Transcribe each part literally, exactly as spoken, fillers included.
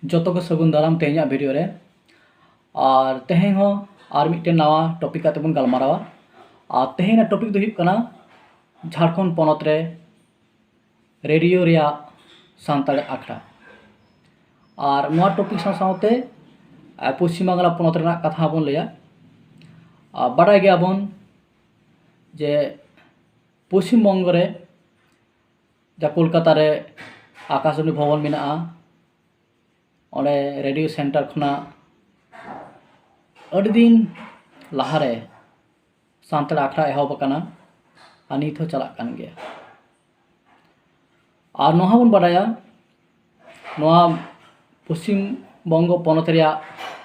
ᱡᱚᱛᱚ ᱠᱚ ᱥᱟᱹᱜᱩᱱ ᱫᱟᱨᱟᱢ ᱛᱮᱦᱮᱧᱟᱜ ᱵᱷᱤᱰᱤᱭᱳ ᱨᱮ᱾ ᱟᱨ ᱛᱮᱦᱮᱧ ᱦᱚᱸ ᱟᱨ ᱢᱤᱫᱴᱮᱱ ᱱᱟᱣᱟ ᱴᱚᱯᱤᱠ ᱠᱟᱛᱮ ᱵᱚᱱ ᱜᱟᱞᱢᱟᱨᱟᱣᱟ᱾ ᱟᱨ ᱛᱮᱦᱮᱧᱟᱜ ᱴᱚᱯᱤᱠ ᱫᱚ ᱦᱩᱭᱩᱜ ᱠᱟᱱᱟ ᱡᱷᱟᱲᱠᱷᱚᱸᱰ ᱯᱚᱱᱚᱛ ᱨᱮ ᱨᱮᱰᱤᱭᱳ ᱨᱮᱭᱟᱜ ᱥᱟᱱᱛᱟᱲ ᱟᱠᱷᱲᱟ᱾ ᱟᱨ ᱱᱚᱣᱟ ᱴᱚᱯᱤᱠ ᱥᱟᱶ ᱥᱟᱶᱛᱮ, ᱟᱨ ᱯᱚᱥᱪᱤᱢ ᱵᱟᱝᱞᱟ ᱯᱚᱱᱚᱛ ᱨᱮᱱᱟᱜ ᱠᱟᱛᱷᱟ ᱦᱚᱸᱵᱚᱱ ᱞᱟᱹᱭᱟ᱾ ᱟᱨ ᱵᱟᱰᱟᱭ ᱜᱮᱭᱟᱵᱚᱱ ᱡᱮ ᱯᱚᱥᱪᱤᱢ ᱵᱚᱝᱜᱚ ᱨᱮ ᱡᱟ ᱠᱳᱞᱠᱟᱛᱟ ᱨᱮ ᱟᱠᱟᱥᱵᱟᱱᱤ ᱵᱷᱚᱵᱚᱱ ᱢᱮᱱᱟᱜᱼᱟ, ᱚᱸᱰᱮ ᱨᱮᱰᱤᱭᱳ ᱥᱮᱱᱴᱟᱨ ᱠᱷᱚᱱᱟᱜ ᱟᱹᱰᱤ ᱫᱤᱱ ᱞᱟᱦᱟᱨᱮ ᱥᱟᱱᱛᱟᱲ ᱟᱠᱷᱲᱟ ᱮᱦᱚᱵ ᱟᱠᱟᱱᱟ ᱟᱨ ᱱᱤᱛ ᱦᱚᱸ ᱪᱟᱞᱟᱜ ᱠᱟᱱ ᱜᱮᱭᱟ᱾ ᱟᱨ ᱱᱚᱣᱟ ᱦᱚᱸᱵᱚᱱ ᱵᱟᱰᱟᱭᱟ, ᱱᱚᱣᱟ ᱯᱚᱥᱪᱤᱢ ᱵᱚᱝᱜᱚ ᱯᱚᱱᱚᱛ ᱨᱮᱭᱟᱜ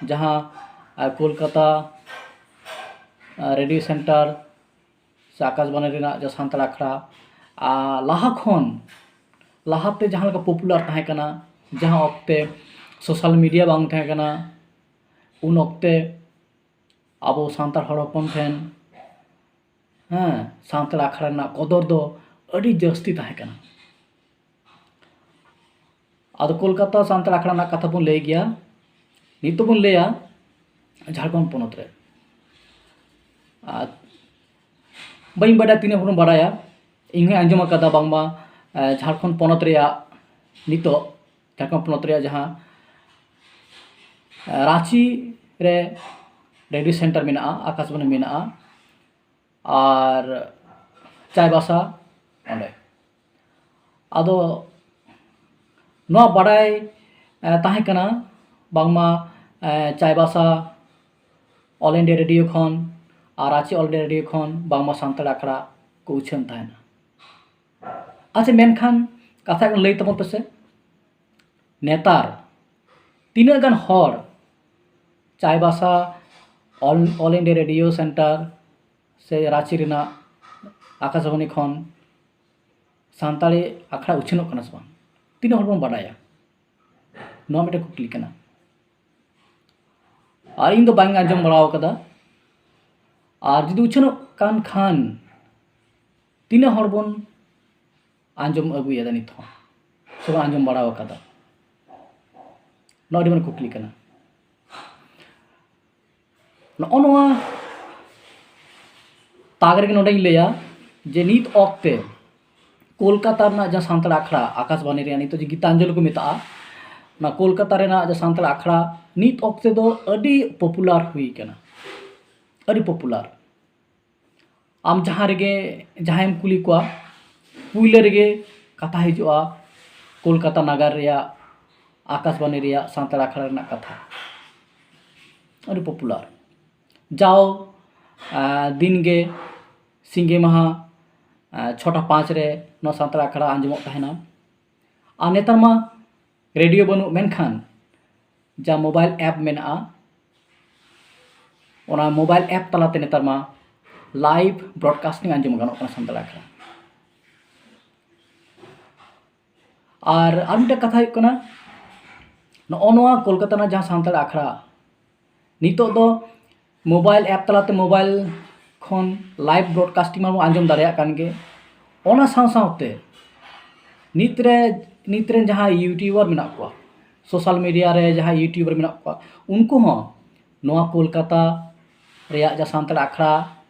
ᱡᱟᱦᱟᱸ, ᱟᱨ, ᱠᱳᱞᱠᱟᱛᱟ, ᱟᱨ, ᱨᱮᱰᱤᱭᱳ ᱥᱮᱱᱴᱟᱨ ᱥᱮ ᱟᱠᱟᱥᱵᱟᱱᱤ ᱨᱮᱱᱟᱜ ᱡᱟᱦᱟᱸ ᱥᱟᱱᱛᱟᱲ ᱟᱠᱷᱲᱟ, ᱟᱨ, ᱞᱟᱦᱟ ᱠᱷᱚᱱ, ᱞᱟᱦᱟᱛᱮ ᱡᱟᱦᱟᱸ ᱞᱮᱠᱟ ᱯᱚᱯᱩᱞᱟᱨ ᱛᱟᱦᱮᱸ ᱠᱟᱱᱟ, ᱡᱟᱦᱟᱸ ᱚᱠᱛᱮ ᱥᱳᱥᱟᱞ ᱢᱤᱰᱤᱭᱟ ᱵᱟᱝ ᱛᱟᱦᱮᱸ ᱠᱟᱱᱟ, ᱩᱱ ᱚᱠᱛᱮ ᱟᱵᱚ ᱥᱟᱱᱛᱟᱲ ᱦᱚᱲ ᱦᱚᱯᱚᱱ ᱴᱷᱮᱱ, ᱦᱮᱸ, ᱥᱟᱱᱛᱟᱲ ᱟᱠᱷᱲᱟ ᱨᱮᱱᱟᱜ ᱠᱚᱫᱚᱨ ᱫᱚ ᱟᱹᱰᱤ ᱡᱟᱹᱥᱛᱤ ᱛᱟᱦᱮᱸ ᱠᱟᱱᱟ᱾ ᱟᱫᱚ ᱠᱳᱞᱠᱟᱛᱟ ᱥᱟᱱᱛᱟᱲ ᱟᱠᱷᱲᱟ ᱨᱮᱱᱟᱜ ᱠᱟᱛᱷᱟ ᱵᱚᱱ ᱞᱟᱹᱭ ᱜᱮᱭᱟ, ᱱᱤᱛᱚᱜ ᱵᱚᱱ ᱞᱟᱹᱭᱟ ᱡᱷᱟᱲᱠᱷᱚᱸᱰ ᱯᱚᱱᱚᱛ ᱨᱮ᱾ ᱟᱨ ᱵᱟᱹᱧ ᱵᱟᱰᱟᱭᱟ ᱛᱤᱱᱟᱹᱜ ᱦᱚᱲ ᱵᱚᱱ ᱵᱟᱰᱟᱭᱟ, ᱤᱧ ᱦᱚᱸᱧ ᱟᱸᱡᱚᱢ ᱟᱠᱟᱫᱟ ᱵᱟᱝᱢᱟ, ᱮ, ᱡᱷᱟᱲᱠᱷᱚᱸᱰ ᱯᱚᱱᱚᱛ ᱨᱮᱭᱟᱜ, ᱱᱤᱛᱚᱜ ᱡᱷᱟᱲᱠᱷᱚᱸᱰ ᱯᱚᱱᱚᱛ ᱨᱮᱭᱟᱜ ᱡᱟᱦᱟᱸ, ᱮ, ᱨᱟᱸᱪᱤ ᱨᱮ ᱨᱮᱰᱤᱭᱳ ᱥᱮᱱᱴᱟᱨ ᱢᱮᱱᱟᱜᱼᱟ, ᱟᱠᱟᱥᱵᱟᱱᱤ ᱢᱮᱱᱟᱜᱼᱟ, ᱟᱨ ᱪᱟᱭᱵᱟᱥᱟ ᱚᱸᱰᱮ᱾ ᱟᱫᱚ ᱱᱚᱣᱟ ᱵᱟᱰᱟᱭ, ᱮ, ᱛᱟᱦᱮᱸ ᱠᱟᱱᱟ ᱵᱟᱝᱢᱟ, ᱮ, ᱪᱟᱭᱵᱟᱥᱟ ᱚᱞ ᱤᱱᱰᱤᱭᱟ ᱨᱮᱰᱤᱭᱳ ᱠᱷᱚᱱ ᱟᱨ ᱨᱟᱸᱪᱤ ᱚᱞ ᱤᱱᱰᱤᱭᱟ ᱨᱮᱰᱤᱭᱳ ᱠᱷᱚᱱ ᱵᱟᱝᱢᱟ ᱥᱟᱱᱛᱟᱲ ᱟᱠᱷᱲᱟ ᱠᱚ ᱩᱪᱷᱟᱹᱱ ᱛᱟᱦᱮᱱᱟ᱾ ᱟᱪᱪᱷᱟ, ᱢᱮᱱᱠᱷᱟᱱ ᱠᱟᱛᱷᱟ ᱠᱚ ᱞᱟᱹᱭ ᱛᱟᱵᱚᱱ ᱯᱮᱥᱮ, ᱱᱮᱛᱟᱨ ᱛᱤᱱᱟᱹᱜ ᱜᱟᱱ ᱦᱚᱲ ᱪᱟᱭᱵᱟᱥᱟ ᱚᱞ, ᱚᱞ ᱤᱱᱰᱤᱭᱟ ᱨᱮᱰᱤᱭᱳ ᱥᱮᱱᱴᱟᱨ ᱥᱮ ᱨᱟᱸᱪᱤ ᱨᱮᱱᱟᱜ ᱟᱠᱟᱥᱵᱟᱱᱤ ᱠᱷᱚᱱ ᱥᱟᱱᱛᱟᱲᱤ ᱟᱠᱷᱲᱟ ᱩᱪᱷᱟᱹᱱᱚᱜ ᱠᱟᱱᱟ ᱥᱮ ᱵᱟᱝ, ᱛᱤᱱᱟᱹᱜ ᱦᱚᱲ ᱵᱚᱱ ᱵᱟᱰᱟᱭᱟ? ᱱᱚᱣᱟ ᱢᱤᱫᱴᱮᱱ ᱠᱩᱠᱞᱤ ᱠᱟᱱᱟ᱾ ᱟᱨ ᱤᱧ ᱫᱚ ᱵᱟᱹᱧ ᱟᱸᱡᱚᱢ ᱵᱟᱲᱟ ᱟᱠᱟᱫᱟ᱾ ᱟᱨ ᱡᱩᱫᱤ ᱩᱪᱷᱟᱹᱱᱚᱜ ᱠᱟᱱ ᱠᱷᱟᱱ, ᱛᱤᱱᱟᱹᱜ ᱦᱚᱲ ᱵᱚᱱ ᱟᱸᱡᱚᱢ ᱟᱹᱜᱩᱭᱮᱫᱟ ᱱᱤᱛ ᱦᱚᱸ, ᱥᱮᱵᱚᱱ ᱟᱸᱡᱚᱢ ᱵᱟᱲᱟ ᱟᱠᱟᱫᱟ? ᱱᱚᱣᱟ ᱟᱹᱰᱤ ᱢᱟᱨᱟᱝ ᱠᱩᱠᱞᱤ ᱠᱟᱱᱟ᱾ ᱱᱚᱜᱼᱚ ᱱᱚᱣᱟ ᱛᱟᱠ ᱨᱮᱜᱮ ᱱᱚᱰᱮᱧ ᱞᱟᱹᱭᱟ ᱡᱮ ᱱᱤᱛ ᱚᱠᱛᱮ ᱠᱳᱞᱠᱟᱛᱟ ᱨᱮᱱᱟᱜ ᱡᱟᱦᱟᱸ ᱥᱟᱱᱛᱟᱲ ᱟᱠᱷᱲᱟ, ᱟᱠᱟᱥᱵᱟᱱᱤ ᱨᱮᱭᱟᱜ ᱱᱤᱛᱚᱜ ᱡᱮ ᱜᱤᱛᱟᱧᱡᱚᱞᱤ ᱠᱚ ᱢᱮᱛᱟᱜᱼᱟ, ᱚᱱᱟ ᱠᱳᱞᱠᱟᱛᱟ ᱨᱮᱱᱟᱜ ᱡᱟᱦᱟᱸ ᱥᱟᱱᱛᱟᱲ ᱟᱠᱷᱲᱟ ᱱᱤᱛ ᱚᱠᱛᱮ ᱫᱚ ᱟᱹᱰᱤ popular ᱦᱩᱭ ᱠᱟᱱᱟ, ᱟᱹᱰᱤ popular᱾ ᱟᱢ ᱡᱟᱦᱟᱸ ᱨᱮᱜᱮ ᱡᱟᱦᱟᱸᱭᱮᱢ ᱠᱩᱞᱤ ᱠᱚᱣᱟ, ᱯᱩᱭᱞᱟᱹ ᱨᱮᱜᱮ ᱠᱟᱛᱷᱟ ᱦᱤᱡᱩᱜᱼᱟ ᱠᱳᱞᱠᱟᱛᱟ ᱱᱟᱜᱟᱨ ᱨᱮᱭᱟᱜ ᱟᱠᱟᱥᱵᱟᱱᱤ ᱨᱮᱭᱟᱜ ᱥᱟᱱᱛᱟᱲ ᱟᱠᱷᱲᱟ ᱨᱮᱱᱟᱜ ᱠᱟᱛᱷᱟ᱾ ᱟᱹᱰᱤ popular᱾ ᱡᱟᱣ ᱫᱤᱱ ᱜᱮ ᱥᱤᱸᱜᱮ ᱢᱟᱦᱟ ᱪᱷᱚᱴᱟ ᱯᱟᱸᱪ ᱨᱮ ᱱᱚᱣᱟ ᱥᱟᱱᱛᱟᱲ ᱟᱠᱷᱲᱟ ᱟᱸᱡᱚᱢᱚᱜ ᱛᱟᱦᱮᱱᱟ᱾ ᱟᱨ ᱱᱮᱛᱟᱨ ᱢᱟ ᱨᱮᱰᱤᱭᱳ ᱵᱟᱹᱱᱩᱜ, ᱢᱮᱱᱠᱷᱟᱱ ᱡᱟ mobile app ᱢᱮᱱᱟᱜᱼᱟ, ᱚᱱᱟ mobile app ᱛᱟᱞᱟᱛᱮ ᱱᱮᱛᱟᱨ ᱢᱟ live broadcasting ᱟᱸᱡᱚᱢ ᱜᱟᱱᱚᱜ ᱠᱟᱱᱟ ᱥᱟᱱᱛᱟᱲ ᱟᱠᱷᱲᱟ᱾ ᱟᱨ ᱟᱨ ᱢᱤᱫᱴᱮᱱ ᱠᱟᱛᱷᱟ ᱦᱩᱭᱩᱜ ᱠᱟᱱᱟ, ᱱᱚᱜᱼᱚ ᱱᱚᱣᱟ ᱠᱳᱞᱠᱟᱛᱟ ᱨᱮᱱᱟᱜ ᱡᱟᱦᱟᱸ ᱥᱟᱱᱛᱟᱲ ᱟᱠᱷᱲᱟ, ᱱᱤᱛᱚᱜ ᱫᱚ mobile app ᱛᱟᱞᱟᱛᱮ mobile ᱠᱷᱚᱱ live broadcasting ᱢᱟᱵᱚᱱ ᱟᱸᱡᱚᱢ ᱫᱟᱲᱮᱭᱟᱜ ᱠᱟᱱ ᱜᱮ᱾ ᱚᱱᱟ ᱥᱟᱶ ᱥᱟᱶᱛᱮ ᱱᱤᱛ ᱨᱮ ᱱᱤᱛ ᱨᱮᱱ ᱡᱟᱦᱟᱸᱭ YouTuber ᱢᱮᱱᱟᱜ ᱠᱚᱣᱟ, social media ᱨᱮ ᱡᱟᱦᱟᱸᱭ YouTuber ᱢᱮᱱᱟᱜ ᱠᱚᱣᱟ, ᱩᱱᱠᱩ ᱦᱚᱸ ᱱᱚᱣᱟ ᱠᱳᱞᱠᱟᱛᱟ ᱨᱮᱭᱟᱜ ᱡᱟᱦᱟᱸ ᱥᱟᱱᱛᱟᱲ ᱟᱠᱷᱲᱟ,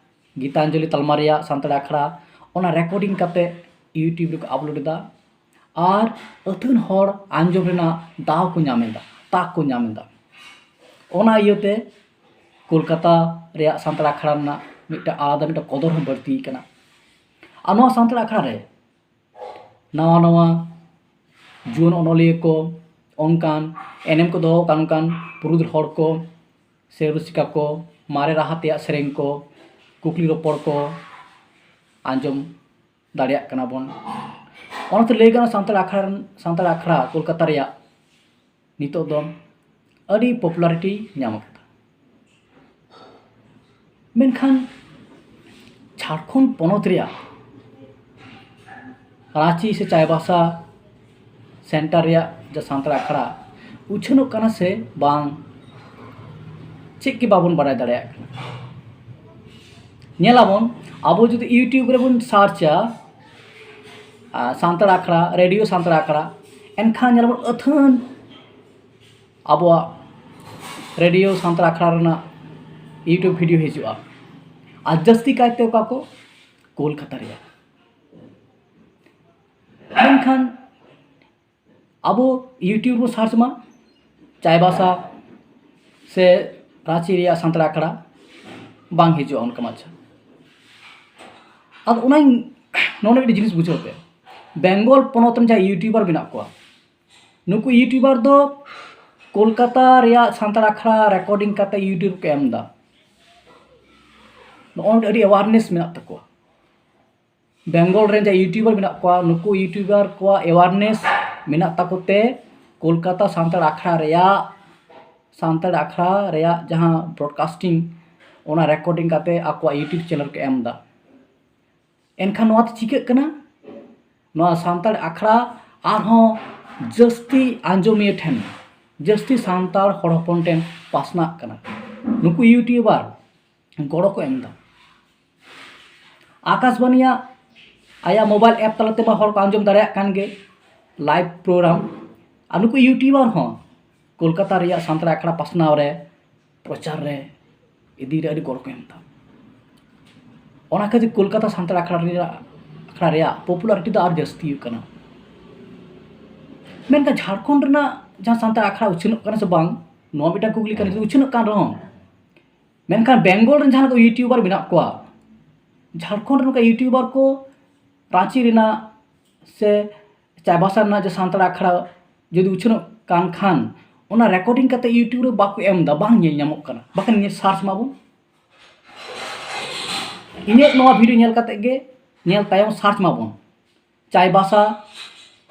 ᱜᱤᱛᱟᱧᱡᱚᱞᱤ ᱛᱟᱞᱢᱟ ᱨᱮᱭᱟᱜ ᱥᱟᱱᱛᱟᱲ ᱟᱠᱷᱲᱟ, ᱚᱱᱟ recording ᱠᱟᱛᱮ YouTube ᱨᱮᱠᱚ upload ᱮᱫᱟ᱾ ᱟᱨ ᱟᱹᱛᱷᱟᱹᱱ ᱦᱚᱲ ᱟᱸᱡᱚᱢ ᱨᱮᱱᱟᱜ ᱫᱟᱣ ᱠᱚ ᱧᱟᱢ ᱮᱫᱟ, ᱛᱟᱠ ᱠᱚ ᱧᱟᱢ ᱮᱫᱟ᱾ ᱚᱱᱟ ᱤᱭᱟᱹᱛᱮ ᱠᱳᱞᱠᱟᱛᱟ ᱨᱮᱭᱟᱜ ᱥᱟᱱᱛᱟᱲ ᱟᱠᱷᱲᱟ ᱨᱮᱱᱟᱜ ᱢᱤᱫᱴᱟᱝ ᱟᱞᱟᱫᱟ ᱢᱤᱫᱴᱟᱝ ᱠᱚᱫᱚᱨ ᱦᱚᱸ ᱵᱟᱹᱲᱛᱤ ᱠᱟᱱᱟ᱾ ᱟᱨ ᱱᱚᱣᱟ ᱥᱟᱱᱛᱟᱲ ᱟᱠᱷᱲᱟ ᱨᱮ ᱱᱟᱣᱟ ᱱᱟᱣᱟ ᱡᱩᱣᱟᱹᱱ ᱚᱱᱚᱞᱤᱭᱟᱹ ᱠᱚ, ᱚᱱᱠᱟᱱ ᱮᱱᱮᱢ ᱠᱚ ᱫᱚᱦᱚ ᱟᱠᱟᱱ ᱚᱱᱠᱟᱱ ᱯᱩᱨᱩᱫᱷᱩᱞ ᱦᱚᱲ ᱠᱚ ᱥᱮ ᱨᱩᱥᱤᱠᱟ ᱠᱚ, ᱢᱟᱨᱮ ᱨᱟᱦᱟ ᱛᱮᱭᱟᱜ ᱥᱮᱨᱮᱧ ᱠᱚ, ᱠᱩᱠᱞᱤ ᱨᱚᱯᱚᱲ ᱠᱚ ᱟᱸᱡᱚᱢ ᱫᱟᱲᱮᱭᱟᱜ ᱠᱟᱱᱟ ᱵᱚᱱ᱾ ᱚᱱᱟᱛᱮ ᱞᱟᱹᱭ ᱜᱟᱱᱚᱜᱼᱟ, ᱥᱟᱱᱛᱟᱲ ᱟᱠᱷᱲᱟ ᱨᱮᱱ, ᱥᱟᱱᱛᱟᱲ ᱟᱠᱷᱲᱟ ᱠᱳᱞᱠᱟᱛᱟ ᱨᱮᱭᱟᱜ ᱱᱤᱛᱚᱜ ᱫᱚ ᱟᱹᱰᱤ popularity ᱧᱟᱢ ᱟᱠᱟᱫᱟ᱾ ᱢᱮᱱᱠᱷᱟᱱ ᱡᱷᱟᱲᱠᱷᱚᱸᱰ ᱯᱚᱱᱚᱛ ᱨᱮᱭᱟᱜ ᱨᱟᱸᱪᱤ ᱥᱮ ᱪᱟᱭᱵᱟᱥᱟ center ᱨᱮᱭᱟᱜ ᱡᱟ ᱥᱟᱱᱛᱟᱲ ᱟᱠᱷᱲᱟ ᱩᱪᱷᱟᱹᱱᱚᱜ ᱠᱟᱱᱟ ᱥᱮ ᱵᱟᱝ, ᱪᱮᱫ ᱜᱮ ᱵᱟᱵᱚᱱ ᱵᱟᱲᱟᱭ ᱫᱟᱲᱮᱭᱟᱜ ᱠᱟᱱᱟ᱾ ᱧᱮᱞᱟᱵᱚᱱ, ᱟᱵᱚ ᱡᱩᱫᱤ YouTube ᱨᱮᱵᱚᱱ searchᱟ, ᱟᱨ ᱥᱟᱱᱛᱟᱲ ᱟᱠᱷᱲᱟ, ᱨᱮᱰᱤᱭᱳ ᱥᱟᱱᱛᱟᱲ ᱟᱠᱷᱲᱟ, ᱮᱱᱠᱷᱟᱱ ᱧᱮᱞᱟᱵᱚᱱ ᱟᱹᱛᱷᱟᱹᱱ ᱟᱵᱚᱣᱟᱜ ᱨᱮᱰᱤᱭᱳ ᱥᱟᱱᱛᱟᱲ ᱟᱠᱷᱲᱟ ᱨᱮᱱᱟᱜ YouTube ᱵᱷᱤᱰᱤᱭᱳ ᱦᱤᱡᱩᱜᱼᱟ᱾ ᱟᱨ ᱡᱟᱹᱥᱛᱤ ᱠᱟᱭᱛᱮ ᱚᱠᱟ ᱠᱚ? ᱠᱳᱞᱠᱟᱛᱟ ᱨᱮᱭᱟᱜ᱾ ᱢᱮᱱᱠᱷᱟᱱ ᱟᱵᱚ YouTube ᱵᱚ ᱥᱟᱨᱪ ᱢᱟ, ᱪᱟᱭᱵᱟᱥᱟ ᱥᱮ ᱨᱟᱸᱪᱤ ᱨᱮᱭᱟᱜ ᱥᱟᱱᱛᱟᱲ ᱟᱠᱷᱲᱟ, ᱵᱟᱝ ᱦᱤᱡᱩᱜᱼᱟ ᱚᱱᱠᱟ ᱢᱟᱪᱷᱟ᱾ ᱟᱫᱚ ᱚᱱᱟᱧ, ᱱᱚᱰᱮ ᱢᱤᱫᱴᱤᱡ ᱡᱤᱱᱤᱥ ᱵᱩᱡᱷᱟᱹᱣ ᱯᱮ, ᱵᱮᱝᱜᱚᱞ ᱯᱚᱱᱚᱛ ᱨᱮᱱ ᱡᱟᱦᱟᱸᱭ YouTuber ᱢᱮᱱᱟᱜ ᱠᱚᱣᱟ, ᱱᱩᱠᱩ YouTuber ᱫᱚ ᱠᱳᱞᱠᱟᱛᱟ ᱨᱮᱭᱟᱜ ᱥᱟᱱᱛᱟᱲ ᱟᱠᱷᱲᱟ ᱨᱮᱠᱚᱨᱰᱤᱝ ᱠᱟᱛᱮ YouTube ᱠᱚ ᱮᱢ ᱮᱫᱟ᱾ ᱱᱚᱜᱼᱚᱭ ᱟᱹᱰᱤ awareness ᱢᱮᱱᱟᱜ ᱛᱟᱠᱚᱣᱟ᱾ ᱵᱮᱝᱜᱚᱞ ᱨᱮᱱ ᱡᱟᱦᱟᱸᱭ YouTuber ᱢᱮᱱᱟᱜ ᱠᱚᱣᱟ, ᱱᱩᱠᱩ YouTuber ᱠᱚᱣᱟᱜ awareness ᱢᱮᱱᱟᱜ ᱛᱟᱠᱚ ᱛᱮ ᱠᱳᱞᱠᱟᱛᱟ ᱥᱟᱱᱛᱟᱲ ᱟᱠᱷᱲᱟ ᱨᱮᱭᱟᱜ, ᱥᱟᱱᱛᱟᱲ ᱟᱠᱷᱲᱟ ᱨᱮᱭᱟᱜ ᱡᱟᱦᱟᱸ broadcasting, ᱚᱱᱟ ᱨᱮᱠᱚᱨᱰᱤᱝ ᱠᱟᱛᱮ ᱟᱠᱚᱣᱟᱜ YouTube ᱪᱮᱱᱮᱞ ᱠᱚ ᱮᱢ ᱮᱫᱟ᱾ ᱮᱱᱠᱷᱟᱱ ᱱᱚᱣᱟ ᱛᱮ ᱪᱤᱠᱟᱹᱜ ᱠᱟᱱᱟ? ᱱᱚᱣᱟ ᱥᱟᱱᱛᱟᱲ ᱟᱠᱷᱲᱟ ᱟᱨᱦᱚᱸ ᱡᱟᱹᱥᱛᱤ ᱟᱸᱡᱚᱢᱤᱭᱟᱹ ᱴᱷᱮᱱ, ᱡᱟᱹᱥᱛᱤ ᱥᱟᱱᱛᱟᱲ ᱦᱚᱲ ᱦᱚᱯᱚᱱ ᱴᱷᱮᱱ ᱯᱟᱥᱱᱟᱜ ᱠᱟᱱᱟ᱾ ᱱᱩᱠᱩ YouTuber ᱜᱚᱲᱚ ᱠᱚ ᱮᱢ ᱮᱫᱟ᱾ ᱟᱠᱟᱥᱵᱟᱱᱤᱭᱟᱜ ᱟᱭᱟᱜ mobile app ᱛᱟᱞᱟ ᱛᱮᱢᱟ ᱦᱚᱲ ᱠᱚ ᱟᱸᱡᱚᱢ ᱫᱟᱲᱮᱭᱟᱜ ᱠᱟᱱ ᱜᱮ, live program᱾ ᱟᱨ ᱱᱩᱠᱩ YouTuber ᱦᱚᱸ ᱠᱳᱞᱠᱟᱛᱟ ᱨᱮᱭᱟᱜ ᱥᱟᱱᱛᱟᱲ ᱟᱠᱷᱲᱟ ᱯᱟᱥᱱᱟᱣ ᱨᱮ, ᱯᱨᱚᱪᱟᱨ ᱨᱮ, ᱤᱫᱤ ᱨᱮ ᱟᱹᱰᱤ ᱜᱚᱲᱚ ᱠᱚ ᱮᱢ ᱮᱫᱟ᱾ ᱚᱱᱟ ᱠᱷᱟᱹᱛᱤᱨ ᱠᱳᱞᱠᱟᱛᱟ ᱥᱟᱱᱛᱟᱲ ᱟᱠᱷᱲᱟ ᱨᱮᱭᱟᱜ, ᱟᱠᱷᱲᱟ ᱨᱮᱭᱟᱜ popularity ᱫᱚ ᱟᱨ ᱡᱟᱹᱥᱛᱤ ᱦᱩᱭᱩᱜ ᱠᱟᱱᱟ᱾ ᱢᱮᱱᱠᱷᱟᱱ ᱡᱷᱟᱲᱠᱷᱚᱸᱰ ᱨᱮᱱᱟᱜ ᱡᱟᱦᱟᱸ ᱥᱟᱱᱛᱟᱲ ᱟᱠᱷᱲᱟ ᱩᱪᱷᱟᱹᱱᱚᱜ ᱠᱟᱱᱟ ᱥᱮ ᱵᱟᱝ, ᱱᱚᱣᱟ ᱢᱤᱫᱴᱟᱝ ᱠᱩᱠᱞᱤ ᱠᱟᱱᱟ᱾ ᱡᱩᱫᱤ ᱩᱪᱷᱟᱹᱱᱚᱜ ᱠᱟᱱ ᱨᱮᱦᱚᱸ, ᱢᱮᱱᱠᱷᱟᱱ ᱵᱮᱝᱜᱚᱞ ᱨᱮᱱ ᱡᱟᱦᱟᱸ ᱞᱮᱠᱟ YouTuber ᱢᱮᱱᱟᱜ ᱠᱚᱣᱟ, ᱡᱷᱟᱲᱠᱷᱚᱸᱰ ᱨᱮᱱ ᱱᱚᱝᱠᱟ YouTuber ᱠᱚ ᱨᱟᱸᱪᱤ ᱨᱮᱱᱟᱜ ᱥᱮ ᱪᱟᱭᱵᱟᱥᱟ ᱨᱮᱱᱟᱜ ᱡᱮ ᱥᱟᱱᱛᱟᱲ ᱟᱠᱷᱲᱟ ᱡᱩᱫᱤ ᱩᱪᱷᱟᱹᱱᱚᱜ ᱠᱟᱱ ᱠᱷᱟᱱ, ᱚᱱᱟ ᱨᱮᱠᱚᱨᱰᱤᱝ ᱠᱟᱛᱮ YouTube ᱨᱮ ᱵᱟᱠᱚ ᱮᱢ ᱮᱫᱟ, ᱵᱟᱝ ᱧᱮᱞ ᱧᱟᱢᱚᱜ ᱠᱟᱱᱟ᱾ ᱵᱟᱠᱷᱟᱱ ᱱᱤᱭᱟᱹ ᱥᱟᱨᱪ ᱢᱟᱵᱚᱱ, ᱤᱧᱟᱹᱜ ᱱᱚᱣᱟ ᱵᱷᱤᱰᱤᱭᱳ ᱧᱮᱞ ᱠᱟᱛᱮ ᱜᱮ, ᱧᱮᱞ ᱛᱟᱭᱚᱢ ᱥᱟᱨᱪ ᱢᱟᱵᱚᱱ, ᱪᱟᱭᱵᱟᱥᱟ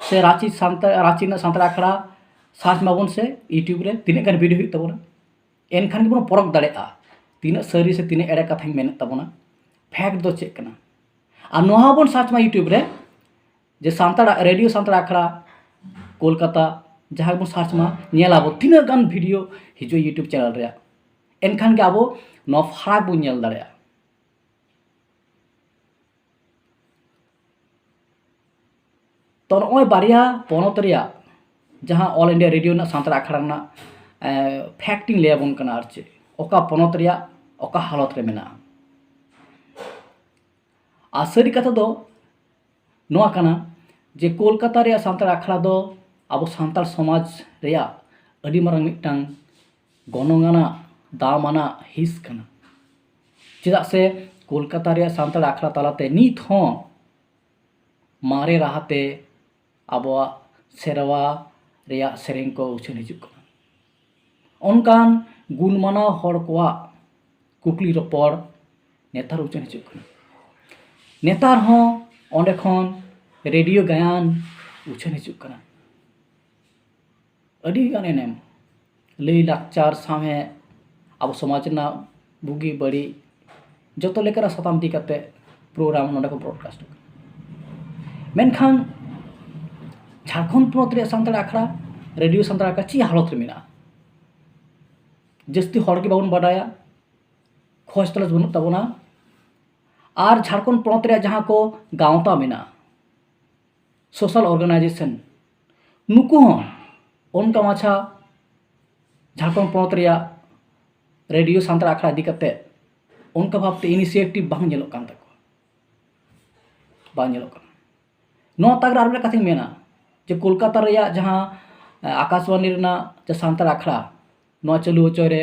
ᱥᱮ ᱨᱟᱸᱪᱤ ᱥᱟᱱᱛᱟᱲ, ᱨᱟᱸᱪᱤ ᱨᱮᱱᱟᱜ ᱥᱟᱱᱛᱟᱲ ᱟᱠᱷᱲᱟ ᱥᱟᱨᱪ ᱢᱟᱵᱚᱱ ᱥᱮ YouTube ᱨᱮ ᱛᱤᱱᱟᱹᱜ ᱜᱟᱱ ᱵᱷᱤᱰᱤᱭᱳ ᱦᱩᱭᱩᱜ ᱛᱟᱵᱚᱱᱟ᱾ ᱮᱱᱠᱷᱟᱱ ᱜᱮᱵᱚᱱ ᱯᱚᱨᱚᱠᱷ ᱫᱟᱲᱮᱭᱟᱜᱼᱟ ᱛᱤᱱᱟᱹᱜ ᱥᱟᱹᱨᱤ ᱥᱮ ᱛᱤᱱᱟᱹᱜ ᱮᱲᱮ ᱠᱟᱛᱷᱟᱧ ᱢᱮᱱᱮᱫ ᱛᱟᱵᱚᱱᱟ, ᱯᱷᱮᱠᱴ ᱫᱚ ᱪᱮᱫ ᱠᱟᱱᱟ᱾ ᱟᱨ ᱱᱚᱣᱟ ᱦᱚᱸᱵᱚᱱ ᱥᱟᱨᱪ ᱢᱟ YouTube ᱨᱮ, ᱡᱮ ᱥᱟᱱᱛᱟᱲ ᱨᱮᱰᱤᱭᱳ ᱥᱟᱱᱛᱟᱲ ᱟᱠᱷᱲᱟ ᱠᱳᱞᱠᱟᱛᱟ, ᱡᱟᱦᱟᱸ ᱜᱮᱵᱚᱱ ᱥᱟᱨᱪ ᱢᱟ, ᱧᱮᱞ ᱟᱵᱚ ᱛᱤᱱᱟᱹᱜ ᱜᱟᱱ ᱵᱷᱤᱰᱤᱭᱳ ᱦᱤᱡᱩᱜᱼᱟ YouTube ᱪᱮᱱᱮᱞ ᱨᱮᱭᱟᱜ᱾ ᱮᱱᱠᱷᱟᱱ ᱜᱮ ᱟᱵᱚ ᱱᱚᱣᱟ ᱯᱷᱟᱨᱟᱠ ᱵᱚᱱ ᱧᱮᱞ ᱫᱟᱲᱮᱭᱟᱜᱼᱟ᱾ ᱛᱚ, ᱱᱚᱜᱼᱚᱭ ᱵᱟᱨᱭᱟ ᱯᱚᱱᱚᱛ ᱨᱮᱭᱟᱜ ᱡᱟᱦᱟᱸ All India Radio ᱨᱮᱱᱟᱜ ᱥᱟᱱᱛᱟᱲ ᱟᱠᱷᱲᱟ ᱨᱮᱱᱟᱜ ᱯᱷᱮᱠᱴ ᱤᱧ ᱞᱟᱹᱭ ᱟᱵᱚᱱ ᱠᱟᱱᱟ, ᱟᱨ ᱪᱮᱫ ᱚᱠᱟ ᱯᱚᱱᱚᱛ ᱨᱮᱭᱟᱜ ᱚᱠᱟ ᱦᱟᱞᱚᱛ ᱨᱮ ᱢᱮᱱᱟᱜᱼᱟ᱾ ᱟᱨ ᱥᱟᱹᱨᱤ ᱠᱟᱛᱷᱟ ᱫᱚ ᱱᱚᱣᱟ ᱠᱟᱱᱟ ᱡᱮ ᱠᱳᱞᱠᱟᱛᱟ ᱨᱮᱭᱟᱜ ᱥᱟᱱᱛᱟᱲ ᱟᱠᱷᱲᱟ ᱫᱚ ᱟᱵᱚ ᱥᱟᱱᱛᱟᱲ ᱥᱚᱢᱟᱡᱽ ᱨᱮᱭᱟᱜ ᱟᱹᱰᱤ ᱢᱟᱨᱟᱝ ᱢᱤᱫᱴᱟᱝ ᱜᱚᱱᱚᱝ ᱟᱱᱟᱜ, ᱫᱟᱢ ᱟᱱᱟᱜ ᱦᱤᱸᱥ ᱠᱟᱱᱟ᱾ ᱪᱮᱫᱟᱜ ᱥᱮ ᱠᱳᱞᱠᱟᱛᱟ ᱨᱮᱭᱟᱜ ᱥᱟᱱᱛᱟᱲ ᱟᱠᱷᱲᱟ ᱛᱟᱞᱟᱛᱮ ᱱᱤᱛ ᱦᱚᱸ ᱢᱟᱨᱮ ᱨᱟᱦᱟᱛᱮ ᱟᱵᱚᱣᱟᱜ ᱥᱮᱨᱣᱟ ᱨᱮᱭᱟᱜ ᱥᱮᱨᱮᱧ ᱠᱚ ᱩᱪᱷᱟᱹᱱ ᱦᱤᱡᱩᱜ ᱠᱟᱱᱟ᱾ ᱚᱱᱠᱟᱱ ᱜᱩᱱᱢᱟᱱᱟᱣ ᱦᱚᱲ ᱠᱚᱣᱟᱜ ᱠᱩᱠᱞᱤ ᱨᱚᱯᱚᱲ ᱱᱮᱛᱟᱨ ᱩᱪᱷᱟᱹᱱ ᱦᱤᱡᱩᱜ ᱠᱟᱱᱟ᱾ ᱱᱮᱛᱟᱨ ᱦᱚᱸ ᱚᱸᱰᱮ ᱠᱷᱚᱱ ᱨᱮᱰᱤᱭᱳ ᱜᱟᱭᱟᱱ ᱩᱪᱷᱟᱹᱱ ᱦᱤᱡᱩᱜ ᱠᱟᱱᱟ᱾ ᱟᱹᱰᱤ ᱜᱟᱱ ᱮᱱᱮᱢ, ᱞᱟᱹᱭ ᱞᱟᱠᱪᱟᱨ, ᱥᱟᱶᱦᱮᱫ, ᱟᱵᱚ ᱥᱚᱢᱟᱡᱽ ᱨᱮᱱᱟᱜ ᱵᱩᱜᱤ ᱵᱟᱹᱲᱤᱡ, ᱡᱚᱛᱚ ᱞᱮᱠᱟᱱᱟᱜ ᱥᱟᱛᱟᱢ ᱤᱫᱤ ᱠᱟᱛᱮ ᱯᱨᱳᱜᱨᱟᱢ ᱱᱚᱰᱮ ᱠᱚ ᱵᱨᱚᱰᱠᱟᱥᱴ ᱠᱟᱱᱟ᱾ ᱢᱮᱱᱠᱷᱟᱱ ᱡᱷᱟᱲᱠᱷᱚᱸᱰ ᱯᱚᱱᱚᱛ ᱨᱮᱭᱟᱜ ᱥᱟᱱᱛᱟᱲ ᱟᱠᱷᱲᱟ, ᱨᱮᱰᱤᱭᱳ ᱥᱟᱱᱛᱟᱲ ᱟᱠᱷᱲᱟ ᱪᱮᱫ ᱦᱟᱞᱚᱛ ᱨᱮ ᱢᱮᱱᱟᱜᱼᱟ? ᱡᱟᱹᱥᱛᱤ ᱦᱚᱲ ᱜᱮ ᱵᱟᱵᱚᱱ ᱵᱟᱰᱟᱭᱟ, ᱠᱷᱚᱡᱽ ᱛᱚᱞᱟᱥ ᱵᱟᱹᱱᱩᱜ ᱛᱟᱵᱚᱱᱟ᱾ ᱟᱨ ᱡᱷᱟᱲᱠᱷᱚᱸᱰ ᱯᱚᱱᱚᱛ ᱨᱮᱭᱟᱜ ᱡᱟᱦᱟᱸ ᱠᱚ ᱜᱟᱶᱛᱟ ᱢᱮᱱᱟᱜᱼᱟ, ᱥᱳᱥᱟᱞ ᱚᱨᱜᱟᱱᱟᱭᱡᱮᱥᱚᱱ, ᱱᱩᱠᱩ ᱦᱚᱸ ᱚᱱᱠᱟ ᱢᱟᱪᱷᱟ ᱡᱷᱟᱲᱠᱷᱚᱸᱰ ᱯᱚᱱᱚᱛ ᱨᱮᱭᱟᱜ ᱨᱮᱰᱤᱭᱳ ᱥᱟᱱᱛᱟᱲ ᱟᱠᱷᱲᱟ ᱤᱫᱤ ᱠᱟᱛᱮ ᱚᱱᱠᱟ ᱵᱷᱟᱵᱽᱛᱮ ᱤᱱᱤᱥᱤᱭᱮᱴᱤᱵᱷ ᱵᱟᱝ ᱧᱮᱞᱚᱜ ᱠᱟᱱ ᱛᱟᱠᱚᱣᱟ, ᱵᱟᱝ ᱧᱮᱞᱚᱜ ᱠᱟᱱᱟ᱾ ᱱᱚᱣᱟ ᱛᱟᱠ ᱨᱮ ᱟᱨ ᱢᱤᱫᱴᱟᱝ ᱠᱟᱛᱷᱟᱧ ᱢᱮᱱᱟ ᱡᱮ ᱠᱳᱞᱠᱟᱛᱟ ᱨᱮᱭᱟᱜ ᱡᱟᱦᱟᱸ, ᱮ, ᱟᱠᱟᱥᱵᱟᱱᱤ ᱨᱮᱱᱟᱜ ᱡᱟᱦᱟᱸ ᱥᱟᱱᱛᱟᱲ ᱟᱠᱷᱲᱟ, ᱱᱚᱣᱟ ᱪᱟᱹᱞᱩ ᱦᱚᱪᱚᱭ ᱨᱮ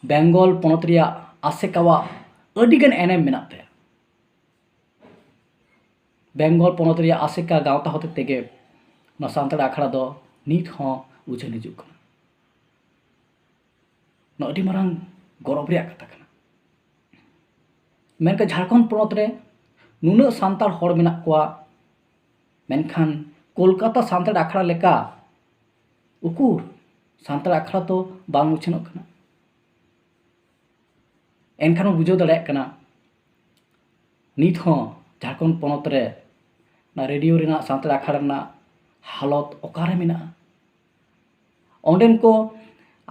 ᱵᱮᱝᱜᱚᱞ ᱯᱚᱱᱚᱛ ᱨᱮᱭᱟᱜ ᱟᱥᱮᱠᱟᱣᱟᱜ ᱟᱹᱰᱤᱜᱟᱱ ᱮᱱᱮᱢ ᱢᱮᱱᱟᱜ ᱛᱟᱭᱟ᱾ ᱵᱮᱝᱜᱚᱞ ᱯᱚᱱᱚᱛ ᱨᱮᱭᱟᱜ ᱟᱥᱮᱠᱟ ᱜᱟᱶᱛᱟ ᱦᱚᱛᱮ ᱛᱮᱜᱮ ᱱᱚᱣᱟ ᱥᱟᱱᱛᱟᱲ ᱟᱠᱷᱲᱟ ᱫᱚ ᱱᱤᱛ ᱦᱚᱸ ᱩᱪᱷᱟᱹᱱ ᱦᱤᱡᱩᱜ ᱠᱟᱱᱟ᱾ ᱱᱚᱣᱟ ᱟᱹᱰᱤ ᱢᱟᱨᱟᱝ ᱜᱚᱨᱚᱵᱽ ᱨᱮᱭᱟᱜ ᱠᱟᱛᱷᱟ ᱠᱟᱱᱟ᱾ ᱢᱮᱱᱠᱷᱟᱱ ᱡᱷᱟᱲᱠᱷᱚᱸᱰ ᱯᱚᱱᱚᱛ ᱨᱮ ᱱᱩᱱᱟᱹᱜ ᱥᱟᱱᱛᱟᱲ ᱦᱚᱲ ᱢᱮᱱᱟᱜ ᱠᱚᱣᱟ, ᱢᱮᱱᱠᱷᱟᱱ ᱠᱳᱞᱠᱟᱛᱟ ᱥᱟᱱᱛᱟᱲ ᱟᱠᱷᱲᱟ ᱞᱮᱠᱟ ᱩᱠᱩᱨ ᱥᱟᱱᱛᱟᱲ ᱟᱠᱷᱲᱟ ᱫᱚ ᱵᱟᱝ ᱩᱪᱷᱟᱹᱱᱚᱜ ᱠᱟᱱᱟ᱾ ᱮᱱᱠᱷᱟᱱ ᱵᱚᱱ ᱵᱩᱡᱷᱟᱹᱣ ᱫᱟᱲᱮᱭᱟᱜ ᱠᱟᱱᱟ ᱱᱤᱛ ᱦᱚᱸ ᱡᱷᱟᱲᱠᱷᱚᱸᱰ ᱯᱚᱱᱚᱛ ᱨᱮ ᱚᱱᱟ ᱨᱮᱰᱤᱭᱳ ᱨᱮᱱᱟᱜ ᱥᱟᱱᱛᱟᱲ ᱟᱠᱷᱲᱟ ᱨᱮᱱᱟᱜ ᱦᱟᱞᱚᱛ ᱚᱠᱟᱨᱮ ᱢᱮᱱᱟᱜᱼᱟ᱾ ᱚᱸᱰᱮᱱ ᱠᱚ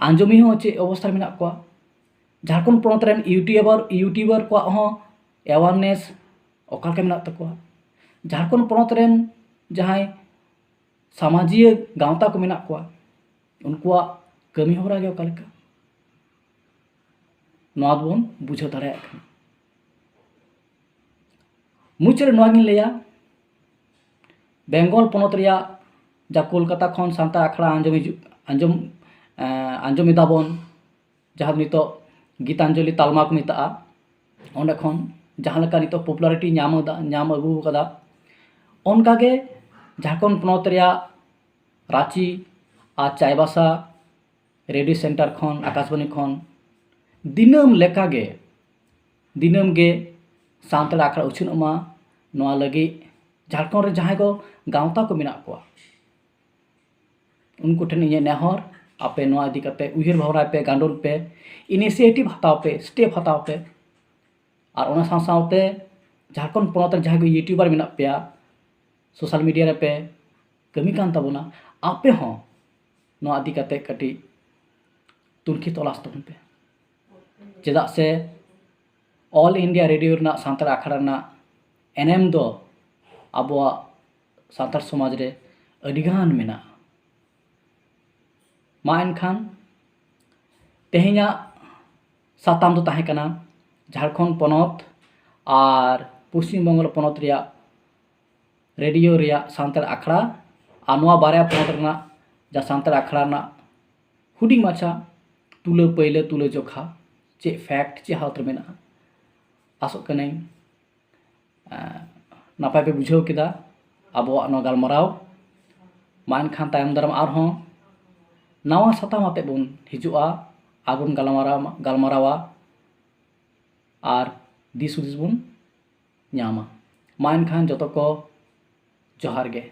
ᱟᱸᱡᱚᱢᱤᱭᱟᱹ ᱦᱚᱸ ᱪᱮᱫ ᱚᱵᱚᱥᱛᱟ ᱨᱮ ᱢᱮᱱᱟᱜ ᱠᱚᱣᱟ᱾ ᱡᱷᱟᱲᱠᱷᱚᱸᱰ ᱯᱚᱱᱚᱛ ᱨᱮᱱ ᱤᱭᱩᱴᱩᱵᱟᱨ, ᱤᱭᱩᱴᱩᱵᱟᱨ ᱠᱚᱣᱟᱜ ᱦᱚᱸ ᱮᱣᱟᱨᱱᱮᱥ ᱚᱠᱟ ᱞᱮᱠᱟ ᱢᱮᱱᱟᱜ ᱛᱟᱠᱚᱣᱟ᱾ ᱡᱷᱟᱲᱠᱷᱚᱸᱰ ᱯᱚᱱᱚᱛ ᱨᱮᱱ ᱡᱟᱦᱟᱸᱭ ᱥᱟᱢᱟᱡᱤᱭᱟᱹ ᱜᱟᱶᱛᱟ ᱠᱚ ᱢᱮᱱᱟᱜ ᱠᱚᱣᱟ, ᱩᱱᱠᱩᱣᱟᱜ ᱠᱟᱹᱢᱤ ᱦᱚᱨᱟ ᱜᱮ ᱚᱠᱟ ᱞᱮᱠᱟ, ᱱᱚᱣᱟ ᱫᱚᱵᱚᱱ ᱵᱩᱡᱷᱟᱹᱣ ᱫᱟᱲᱮᱭᱟᱜ ᱠᱟᱱᱟ᱾ ᱢᱩᱪᱟᱹᱫ ᱨᱮ ᱱᱚᱣᱟ ᱜᱤᱧ ᱞᱟᱹᱭᱟ, ᱵᱮᱝᱜᱚᱞ ᱯᱚᱱᱚᱛ ᱨᱮᱭᱟᱜ ᱡᱟ ᱠᱳᱞᱠᱟᱛᱟ ᱠᱷᱚᱱ ᱥᱟᱱᱛᱟᱲ ᱟᱠᱷᱲᱟ ᱟᱸᱡᱚᱢ ᱦᱤᱡᱩᱜ, ᱟᱸᱡᱚᱢ, ᱮᱸ, ᱟᱸᱡᱚᱢ ᱮᱫᱟ ᱵᱚᱱ, ᱡᱟᱦᱟᱸ ᱱᱤᱛᱚᱜ ᱜᱤᱛᱟᱧᱡᱚᱞᱤ ᱛᱟᱞᱢᱟ ᱠᱚ ᱢᱮᱛᱟᱜᱼᱟ, ᱚᱸᱰᱮ ᱠᱷᱚᱱ ᱡᱟᱦᱟᱸ ᱞᱮᱠᱟ ᱱᱤᱛᱚᱜ popularity ᱧᱟᱢ ᱮᱫᱟ, ᱧᱟᱢ ᱟᱹᱜᱩ ᱟᱠᱟᱫᱟ, ᱚᱱᱠᱟᱜᱮ ᱡᱷᱟᱲᱠᱷᱚᱸᱰ ᱯᱚᱱᱚᱛ ᱨᱮᱭᱟᱜ ᱨᱟᱸᱪᱤ ᱟᱨ ᱪᱟᱭᱵᱟᱥᱟ ᱨᱮᱰᱤᱭᱳ ᱥᱮᱱᱴᱟᱨ ᱠᱷᱚᱱ, ᱟᱠᱟᱥᱵᱟᱱᱤ ᱠᱷᱚᱱ ᱫᱤᱱᱟᱹᱢ ᱞᱮᱠᱟᱜᱮ, ᱫᱤᱱᱟᱹᱢ ᱜᱮ ᱥᱟᱱᱛᱟᱲ ᱟᱠᱷᱲᱟ ᱩᱪᱷᱟᱹᱱᱚᱜ ᱢᱟ, ᱱᱚᱣᱟ ᱞᱟᱹᱜᱤᱫ ᱡᱷᱟᱲᱠᱷᱚᱸᱰ ᱨᱮ ᱡᱟᱦᱟᱸᱭ ᱠᱚ ᱜᱟᱶᱛᱟ ᱠᱚ ᱢᱮᱱᱟᱜ ᱠᱚᱣᱟ, ᱩᱱᱠᱩ ᱴᱷᱮᱱ ᱤᱧᱟᱹᱜ ᱱᱮᱦᱚᱨ, ᱟᱯᱮ ᱱᱚᱣᱟ ᱤᱫᱤ ᱠᱟᱛᱮ ᱩᱭᱦᱟᱹᱨ ᱵᱷᱟᱵᱽᱱᱟᱭ ᱯᱮ, ᱜᱟᱸᱰᱚᱱ ᱯᱮ, initiative ᱦᱟᱛᱟᱣ ᱯᱮ, step ᱦᱟᱛᱟᱣ ᱯᱮ᱾ ᱟᱨ ᱚᱱᱟ ᱥᱟᱶ ᱥᱟᱶᱛᱮ ᱡᱷᱟᱲᱠᱷᱚᱸᱰ ᱯᱚᱱᱚᱛ ᱨᱮ ᱡᱟᱦᱟᱸᱭ ᱠᱚ YouTuber ᱢᱮᱱᱟᱜ ᱯᱮᱭᱟ, social media ᱨᱮᱯᱮ ᱠᱟᱹᱢᱤ ᱠᱟᱱ ᱛᱟᱵᱚᱱᱟ, ᱟᱯᱮ ᱦᱚᱸ ᱱᱚᱣᱟ ᱤᱫᱤ ᱠᱟᱛᱮ ᱠᱟᱹᱴᱤᱡ ᱛᱩᱱᱠᱷᱤ ᱛᱚᱞᱟᱥ ᱛᱟᱵᱚᱱ ᱯᱮ᱾ ᱪᱮᱫᱟᱜ ᱥᱮ All India Radio ᱨᱮᱱᱟᱜ ᱥᱟᱱᱛᱟᱲ ᱟᱠᱷᱲᱟ ᱨᱮᱱᱟᱜ ᱮᱱᱮᱢ ᱫᱚ ᱟᱵᱚᱣᱟᱜ ᱥᱟᱱᱛᱟᱲ ᱥᱚᱢᱟᱡᱽ ᱨᱮ ᱟᱹᱰᱤᱜᱟᱱ ᱢᱮᱱᱟᱜᱼᱟ᱾ ᱢᱟ ᱮᱱᱠᱷᱟᱱ ᱛᱮᱦᱮᱧᱟᱜ ᱥᱟᱛᱟᱢ ᱫᱚ ᱛᱟᱦᱮᱸ ᱠᱟᱱᱟ ᱡᱷᱟᱲᱠᱷᱚᱸᱰ ᱯᱚᱱᱚᱛ ᱟᱨ ᱯᱚᱥᱪᱤᱢ ᱵᱚᱝᱜᱚ ᱯᱚᱱᱚᱛ ᱨᱮᱭᱟᱜ ᱨᱮᱰᱤᱭᱳ ᱨᱮᱭᱟᱜ ᱥᱟᱱᱛᱟᱲ ᱟᱠᱷᱲᱟ᱾ ᱟᱨ ᱱᱚᱣᱟ ᱵᱟᱨᱭᱟ ᱯᱚᱱᱚᱛ ᱨᱮᱱᱟᱜ ᱡᱟᱦᱟᱸ ᱥᱟᱱᱛᱟᱲ ᱟᱠᱷᱲᱟ ᱨᱮᱱᱟᱜ ᱦᱩᱰᱤᱧ ᱢᱟᱪᱷᱟ ᱛᱩᱞᱟᱹ ᱯᱟᱹᱭᱞᱟᱹ ᱛᱩᱞᱟᱹ ᱡᱚᱠᱷᱟ, ᱪᱮᱫ fact, ᱪᱮᱫ ᱦᱟᱞᱚᱛ ᱨᱮ ᱢᱮᱱᱟᱜᱼᱟ᱾ ᱟᱥᱚᱜ ᱠᱟᱹᱱᱟᱹᱧ, ᱮᱸ, ᱱᱟᱯᱟᱭ ᱯᱮ ᱵᱩᱡᱷᱟᱹᱣ ᱠᱮᱫᱟ ᱟᱵᱚᱣᱟᱜ ᱱᱚᱣᱟ ᱜᱟᱞᱢᱟᱨᱟᱣ᱾ ᱢᱟ ᱮᱱᱠᱷᱟᱱ ᱛᱟᱭᱚᱢ ᱫᱟᱨᱟᱢ ᱟᱨᱦᱚᱸ ᱱᱟᱣᱟ ᱥᱟᱛᱟᱢ ᱟᱛᱮᱫ ᱵᱚᱱ ᱦᱤᱡᱩᱜᱼᱟ, ᱟᱨ ᱵᱚᱱ ᱜᱟᱞᱢᱟᱨᱟᱣ, ᱜᱟᱞᱢᱟᱨᱟᱣᱟ ᱟᱨ ᱫᱤᱥ ᱦᱩᱫᱤᱥ ᱵᱚᱱ ᱧᱟᱢᱟ᱾ ᱢᱟ ᱮᱱᱠᱷᱟᱱ ᱡᱚᱛᱚ ᱠᱚ ᱡᱚᱦᱟᱨ ᱜᱮ᱾